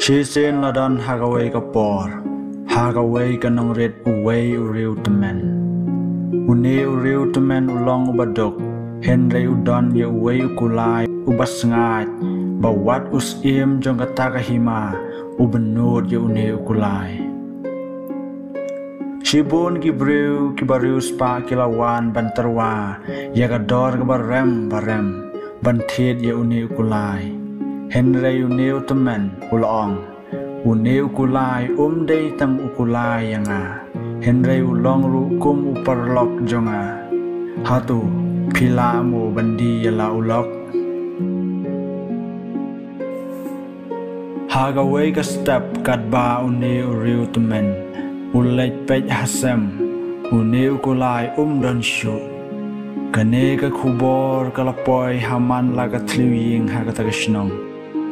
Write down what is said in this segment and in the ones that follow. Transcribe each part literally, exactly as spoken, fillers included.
Shisien la don ha kawei ka por, ha kawei ka nongrit uwei u riewtymmen. Une u riewtymmen u long uba duk, hynrei u don ïa uwei u kulai uba sngaid, ba wat u syiem jong kata ka hima u bynnud ïa une u kulai. Shibun ki briew kiba riewspah ki la wan ban tyrwa ïa ka dor kaba rem ba rem ban thied ïa une u kulai. Hynrei une u tymmen u la ong, une u kulai um dei tang u kulai ïa nga, hynrei u long ruh kum u paralok jong nga. Hato phi lah mo ban die ïa la u lok? Ha kawei ka step katba une u riewtymmen u leit peit ha sem, une u kulai um don shuh. Kane ka khubor ka la poi ha man la ka thliew ïing ha kata ka shnong,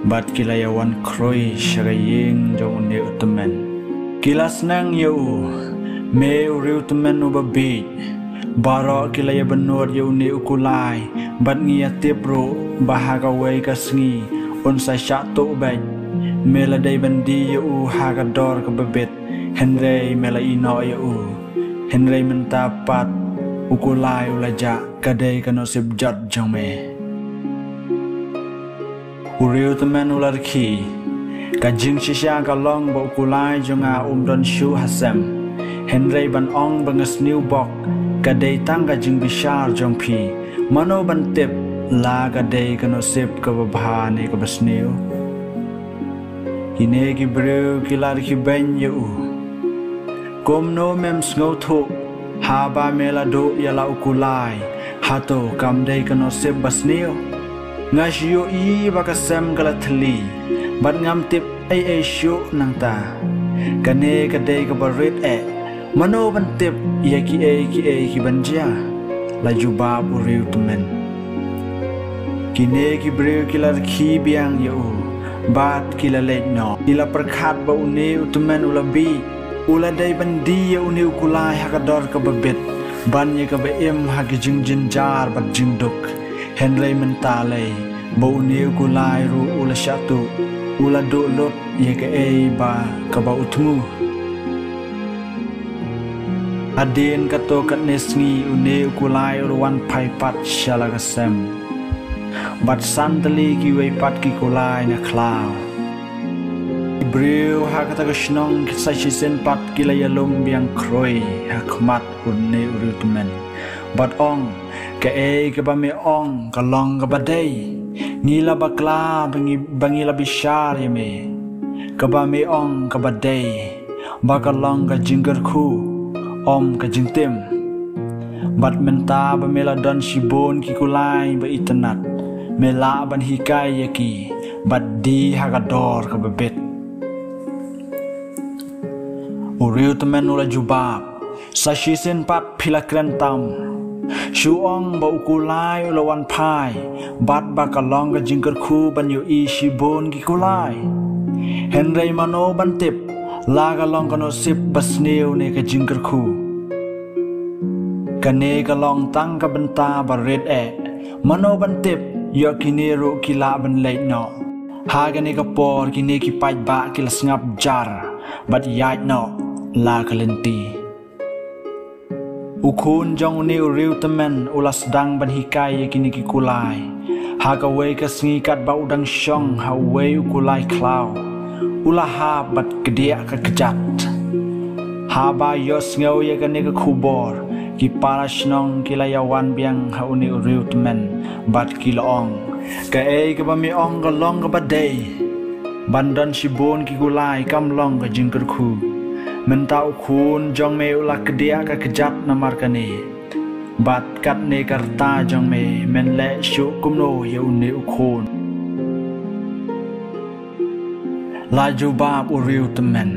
bad ki la ïa wan khrui sha ka ïing jong une u tymmen. Ki la sneng ïa u, me u riewtymmen uba bieit. Baroh ki la ïa bynnud ïa une u kulai, bad ngi ïa tip ruh ba ha kawei ka sngi un sa shah tuh beit. Me la dei ban die ïa u ha ka dor kaba bit, hynrei me la ïehnoh ïa u. Hynrei mynta pat u kulai u la jah, ka dei ka nusip jot jong me. U riewtymmen u la rkhie, ka jingshisha ka long ba u kulai jong nga um don shuh ha sem. Hynrei ban ong ba nga sniew bok, ka dei tang ka jingbishar jong phi. Mano ban tip la ka dei ka nusip kaba bha ne kaba sniew? Kine ki briew ki la rkhie beiñ ïa u. Kumno mem sngewthuh, haba me la duh ïa la u kulai, hato kam dei ka nusip ba sniew? Nga shu ïohi ba ka sem ka la thylli, bad ngam tip ei ei shuh nangta. Kane ka dei kaba rit eh, mano ban tip ïa kiei kiei kiban jia? La jubab u riewtymmen. Kine ki briew ki la rkhie biang ïa u, bad ki la leit noh. Ki la pyrkhat ba une u tymmen u la bieit, u la dei ban die ïa une u kulai ha ka dor kaba bit, ban ïa kaba im ha ki jingjynjar bad jingduk. Hynrei mynta lei, ba une u kulai ruh u la shah tuh, u la duh lut ïa kaei ba kaba u thmu. Hadien katto katne sngi une u kulai u la wan phai pat sha la ka sem. Bad san tylli kiwei pat ki kulai na khlaw. Ki briew ha kata ka shnong ki sa shisien pat ki la ïalum biang khrui ha khmat une u riewtymmen, bad ong, kaei kaba me ong ka long kaba dei. Ngi la bakla ba ngi, ba ngi la bishar ïa me. Kaba me ong kaba dei, ba ka long ka jingkyrkhu, ym ka jingtim. Bad mynta ba me la don shibun ki kulai ba itynnad, me lah ban hikai ïa ki, bad die ha ka dor kaba bit. U riewtymmen u la jubab, sa shisien pat phi la kren tam. Shu ong ba u kulai u la wan phai, bad ba ka long ka jingkyrkhu ban ïohi shibun ki kulai. Hynrei mano ban tip, la ka long ka nusip ba sniew ne ka jingkyrkhu? Kane ka long tang ka bynta ba rit eh. Mano ban tip, ïoh kine ruh ki lah ban leit noh. Ha kane ka por kine ki paidbah ki la sngap jar, bad ïaid noh la ka lynti. U khun jong une u riewtymmen u la sdang ban hikai ïa kine ki kulai. Ha kawei ka sngi katba u dang shong ha uwei u kulai khlaw, u la hap bad kdiah ka kjat. Haba ïohsngew ïa kane ka khubor, ki para shnong ki la ïawan biang ha une u riewtymmen, bad ki la ong, kaei kaba me ong ka long kaba dei. Ban don shibun ki kulai kam long ka jingkyrkhu. Mynta u khun jong me u la kdiah ka kjat namar kane. Bad katne ka rta jong me, men leh shuh kumno ïa une u khun? La jubab u riewtymmen,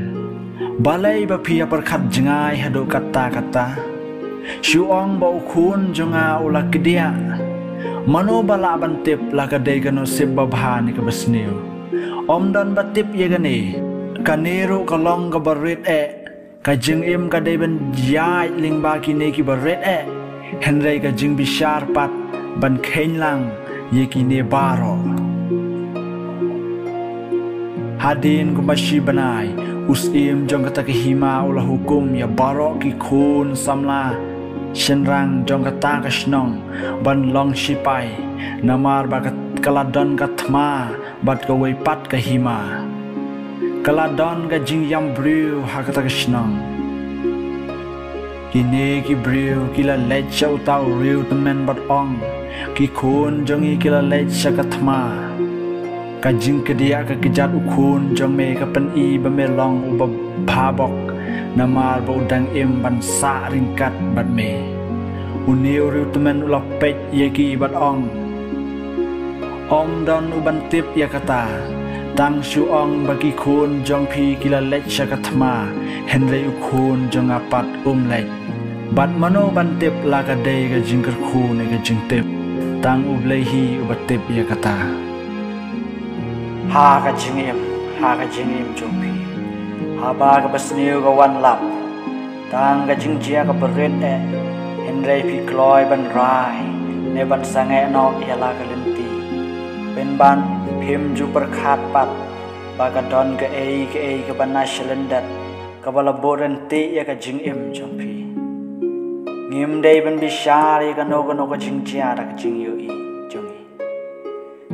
balei ba phi ïa pyrkhat jngai haduh katta katta? Shu ong ba u khun jong nga u la kdiah. Mano ba lah ban tip la ka dei ka nusip ba bha ne kaba sniew? Ym don ba tip ïa kane. Kane ruh ka long kaba rit eh. Ka jingim ka dei ban ïaid lyngba kine kiba rit eh. Hynrei ka jingbishar pat ban kheiñ lang ïa kine baroh. Hadien kumba shi bnai, u syiem jong kata ka hima u la hukum ïa baroh ki khun samla shynrang jong kata ka shnong ban long shipai, namar ba ka, ka la don ka thma bad kawei pat ka hima. Ka la don ka jingïam briew ha kata ka shnong. Kine ki briew ki la leit sha uta u riewtymmen bad ong, ki khun jong ngi ki la leit sha ka thma. Ka jingkdiah ka kjat u khun jong me ka pyni ba me long uba bha bok, namar ba u dang im ban sah ryngkat bad me. Une u riewtymmen u la peit ïa ki bad ong, ym don u ban tip ïa kata. Tang shu ong ba ki khun jong phi ki la leit sha ka thma, hynrei u khun jong nga pat um leit. Bad mano ban tip la ka dei ka jingkyrkhu ne ka jingtip? Tang U Blei hi uba tip ïa kata. Ha ka jingim, ha ka jingim jong phi, haba kaba sniew ka wan lap, tang ka jingjia kaba rit eh, hynrei phi kloi ban rai ne ban sangeh noh ïa la ka lynti. Pynban phim ju pyrkhat pat ba ka don kaei kaei kaba na shlyndet kaba la buh ryntih ïa ka jingim jong phi. Ngim dei ban bishar ïa kano kano ka jingjia da ka jingïohi jong ngi,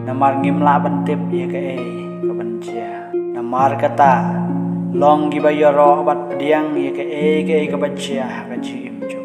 namar ngim lah ban tip ïa kaei kaban jia. Namar kata, long kiba ïaroh bad pdiang ïa kaei kaei kaba jia ha ka jingim jong